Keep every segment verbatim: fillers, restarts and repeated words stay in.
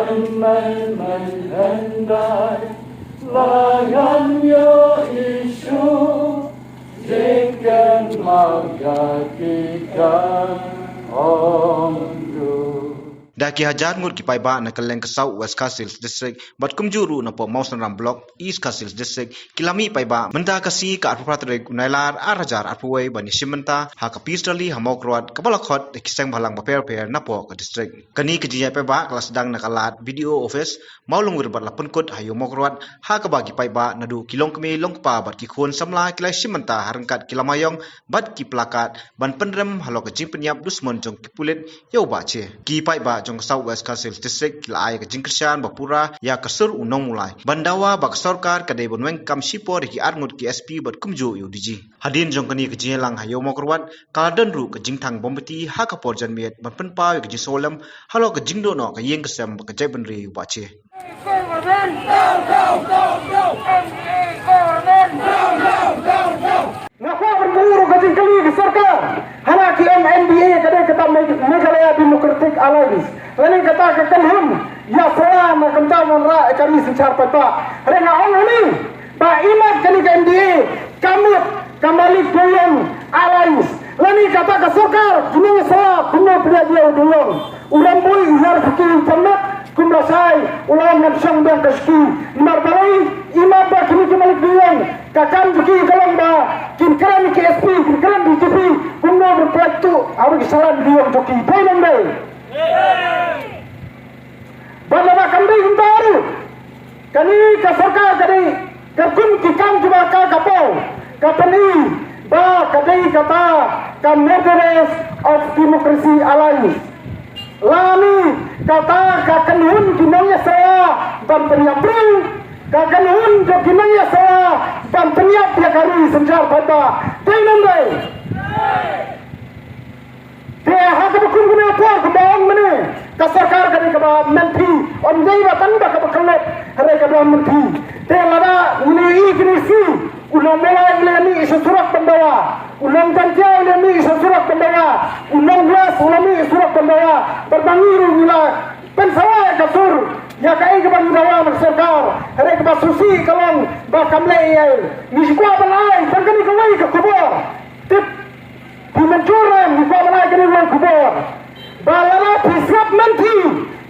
Amendment hyndai, la ngan ïoh issue, jingkynmaw ïa ki kan ong du. Da ki hajar ngut ki paidbah na kylleng ka South West Khasi Hills District bad kumjuh ruh na poh Mawsynram Block, East Khasi Hills District, ki la mih paidbah mynta ka sngi ka arphew phra tarik u Nailar ar hajar arphew wei ban ïashim bynta ha ka peace rally ha Mawkyrwat, kaba la khot da ki seng bhalang bapher bapher na poh ka district. Kane ka jingïaid paidbah ka la sdang na ka lad B D O office Mawlyngrwei bad la pynkut ha Ïew Mawkyrwat, ha kaba ki paidbah naduh ki longkmie longkpa bad ki khun samla ki la shim bynta ha ryngkat ki lama ïong bad ki plakat ban pynrem halor ka jingpynïap dusmon jong ki pulit ïa u Bah Che. Ki paidbah jong ka South West Khasi Hills District ki la ai ka jingkyrshan ba pura ïa ka sur u nongmulai ban dawa ba ka sorkar ka dei ban weng kam shipor ïa ki arngut ki S P bad kumjuh ïa u D G. Hadien jong kane ka jingïalang ha Ïew Mawkyrwat ka la don ruh ka jingthang bom bati ha ka por janmiet ban pynpaw ïa ka jingsngewlem halor ka jingduh noh ka ïing ka sem bad ka jaitbynriew ïa u Bah Che. Nga kwah ban buh ruh ka jingkylli ka sorkar ha la ki M N D A, ka dei kata Meg-, Meghalaya Democratic Alliance, lane kata ka kynhun ïasoh na ka bynta wanrah ka ri synshar paidbah. Hynrei nga ong hangne ba imat kane ka M D A ka mut ka Malik Dewïong Alliance, lane kata ka sorkar, ki nongïasoh kumno pynïaid ïa u Dewïong. U Rambui u hiar phi ki u Jamnat kum lashai u la wan ban shong biang ka shuki. Namar balei? Imat ba kine ki Malik Dewïong ka kam jong ki ka long ba kin kren ki S P, kin kren D G P, kumno ban pynlait tuh ha ki salan Dewïong jong ki. Dei nang dei? Bad lada kam dei kumta ruh, kane ka sorkar ka dei, ka kum ki kam kiba ka ka paw, ka pyni ba ka dei kata ka murderers of democracy alliance. Lane kata ka kynhun ki nongïasoh ban pynïap briew, ka kynhun jong ki nongïasoh ban pynïap ïa ka ri synshar paidbah. Dei nang dei? Te ha kaba kum kane ka por kumba ong mynne, ka sorkar ka dei kaba mynthi, ym dei ba tang ba kaba khyllep, hynrei kaba mynthi. Te lada ngi ïohi kine ki sngi, u nong Mawlai u la mih sha surok ban dawa, u nong Jaintia u la mih sha surok ban dawa, u nong West u la mih surok ban dawa, bad ma ngi ruh ngi la pynsawa ïa ka sur ïa kaei kaba ngi dawa na ka sorkar, hynrei kaba sngewsih ka long ba kam leh ei ei. Ngi shu kwah ban ai tang kane kawei ka khubor. Tip Phi mynjur em, ngi kwah ban ai kane ka khubor ba lada phi sngap mynthi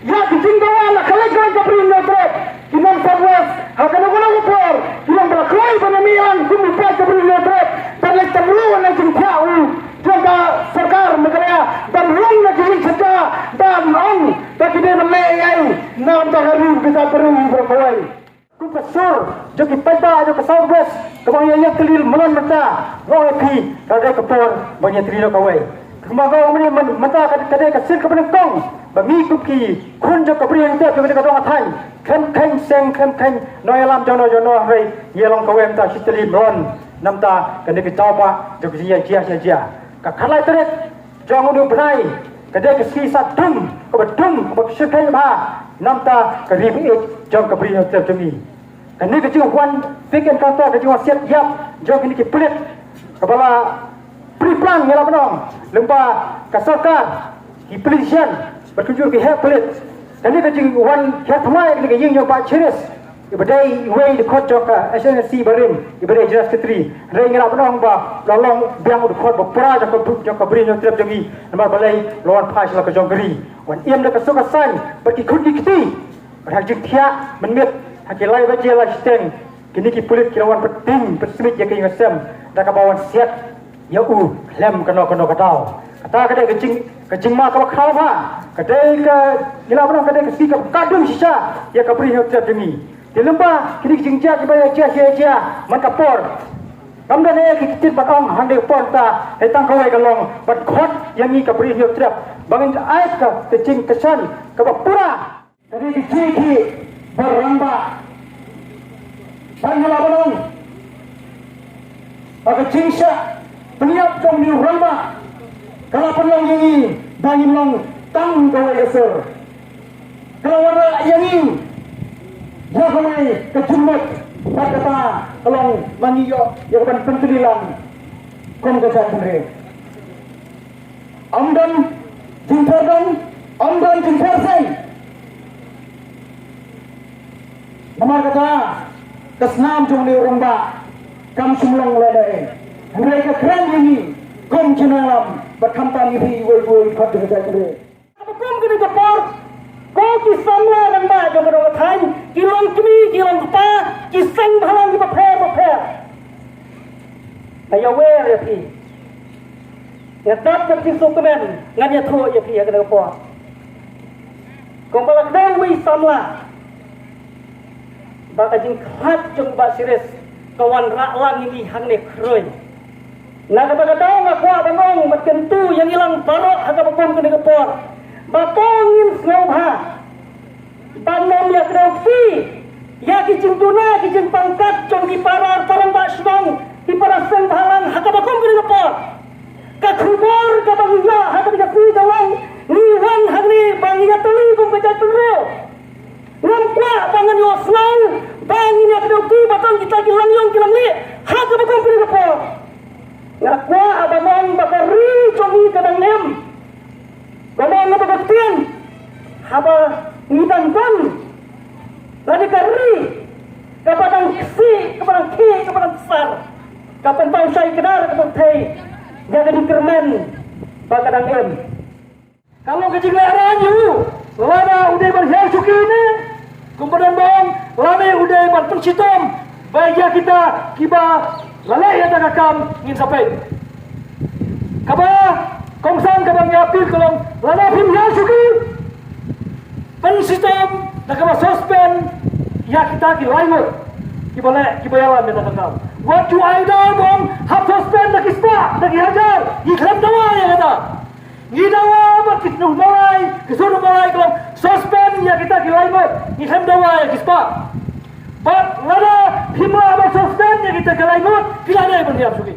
ïa ki jingdawa na ka liang ka Bri Hynñiewtrep, ki nong South West ha kano kano ka por ki long ba la kloi ban ïamih lang kum u paid ka Bri Hynñiewtrep, ban leit tymmen na jingthiah u jong ka sorkar Meghalaya, ban rung na ki jingthiah, ban ong ba ki dei ban leh ei ei na ka bynta ka ri ka jaitbynriew baroh kawei. Kum ka sur jong ki paidbah jong ka South West kaba ngi ïa ïatylli myllon mynta, nga ong ïa phi ka dei ka por ba ngi ïatylli noh kawei. Kumba nga ong mynne myn-, mynta ka, ka dei ka sien kaba nyngkong ba ngi kum ki khun jong ka Bri Hynñiewtrep jong ka dong ka thaiñ, khlem kheiñ seng khlem kheiñ nongïalam jong no jong no, hynrei ngi ïa long kawei mynta shi tylli myllon na bynta kane ka jingdawa jong ka jingïaid jia jia jia. Ka khatlai tarik jong une u bnai ka dei ka sngi sah dum, kaba dum, kaba shyrkhei bha na bynta ka ri baieit jong ka Bri Hynñiewtrep jong ngi. Kane ka jingwan fake encounter, ka jingwan siat ïap jong kine ki pulit kaba la pre-plan, ngi lah ban ong, lyngba ka sorkar, ki politician bad kumjuh ki heh pulit. Kane ka jingwan hiar thymmai kane ka ïing jong Bah Chiris, iba dei iwei i dkhot jong ka H N S C barim, iba dei General Secretary. Hynrei ngi lah ban ong ba la long biang u dkhot ba pura jong ka, jong ka Bri Hynñiewtrep jong ngi. Namar balei? La wan phai sha la ka jong ka ri, wan im da ka suk ka saiñ bad ki khun ki kti. Bad ha ka jingthiah mynmiet ha ki lai baje lai shiteng, kine ki pulit ki la wan pynthiah pynsmit ïa ka ïing ka sem da kaba wan siat ïa u khlem kano kano ka daw. Kata ka dei ka jing, ka jingma kaba khraw bha, ka dei ka, ngi lah ban ong ka dei ka sngi kaba khatduh shisha ïa ka Bri Hynñiewtrep jong ngi. Te lyngba kine ki jingjia kiba ïa jia ïa jia man ka por, ngam don ei ei ki ktien ban ong hangne ka por, te hei tang kawei ka long ban khot ïa ngi ka Bri Hynñiewtrep ba ngin ai ka, ka jingkyrshan kaba pura. Ka dei ka jingkhih bad rangbah. Bad nga lah ban ong ba ka jingshah pynïap jong une u rangbah ka la pynlong ïa ngi ba ngin long tang kawei ka sur. Ka la wanrah ïa ngi ïa kawei ka jingmut, bad kata ka long ba ngi ïoh ïa ka ban pyntylli lang kum ka jaitbynriew. Ym don jingpher dong, ym don jingpher seng. Ka, ka snam jong une u rangbah kam shym long lada eh. Hynrei ka kren ïa ngi kum ki nongïalam bad khamtam ïa phi iwei pa iwei khot jong ka jaitbynriew. Kum kane ka por, ko ki samla rangbah jong ka dong ka thaiñ, ki long kmie, ki long kpa, ki seng bhalang kiba pher bapher. Nga ïawer ïa phi. Nga dap ka jingsngewkmen, ngan ïathuh ïa phi ha kane ka por. Kumba la kdew uwei samla, ba ka jingkhlad jong Bah Sirius ka wanrah lang ïa ngi hangne khroi. Na kata ka daw nga kwah ban ong bad kyntu ïa ngi lang baroh ha kaba kum kane ka por, ba to ngin sngewbha ban ym ïa kdew kti ïa ki jingduna ki jingpangkat jong ki para rangbah shnong, ki para seng bhalang ha kaba kum kane ka por. Ka khubor kaba ngi ïoh ha kane ka sngi ka long, ngi wan hangne ba ngi ïatylli kum ka jaitbynriew. Ngam kwah ba ngan ïohsngew ba ngin ïa kdew kti ba tang kita ki langïong ki langïeh ha kaba kum kane ka por. Nga kwah ban ong ba ka ri jong ngi ka dang im. Ba ong nga ba ka ktien, haba ngi dang don lane ka ri kaba dang ksih, kaba dang khih, kaba dang ksar, ka pynpaw shai kdar, ka pynthei ïa ka jingkyrmen ba ka dang im. Ka long ka jinglehrain ïa u, lada u dei ban hiar shuki ne, kumba don ba ong, lane u dei ban pynshitom ba ïa kita kiba la leh ïa kata ka kam ngin sa peit. Kaba kongsan kaba ngi appeal ka long, lada phim hiar shuki, pynshitom da kaba suspend ïa kita ki lai ngut kiba leh, kiba ïalam ïa kata ka kam. Wat ju ai daw ba ong hap suspend da ki spah, da ki hajar, ngi khlem dawa ïa kata. Ngi dawa bad ki nongmalai, ki sur nongmalai ka long suspend ïa kita ki lai ngut, ngi khlem dawa ïa ki spah. Bad lada phim lah ban suspend ïa kita ki lai ngut, phi la dei ban hiar shuki.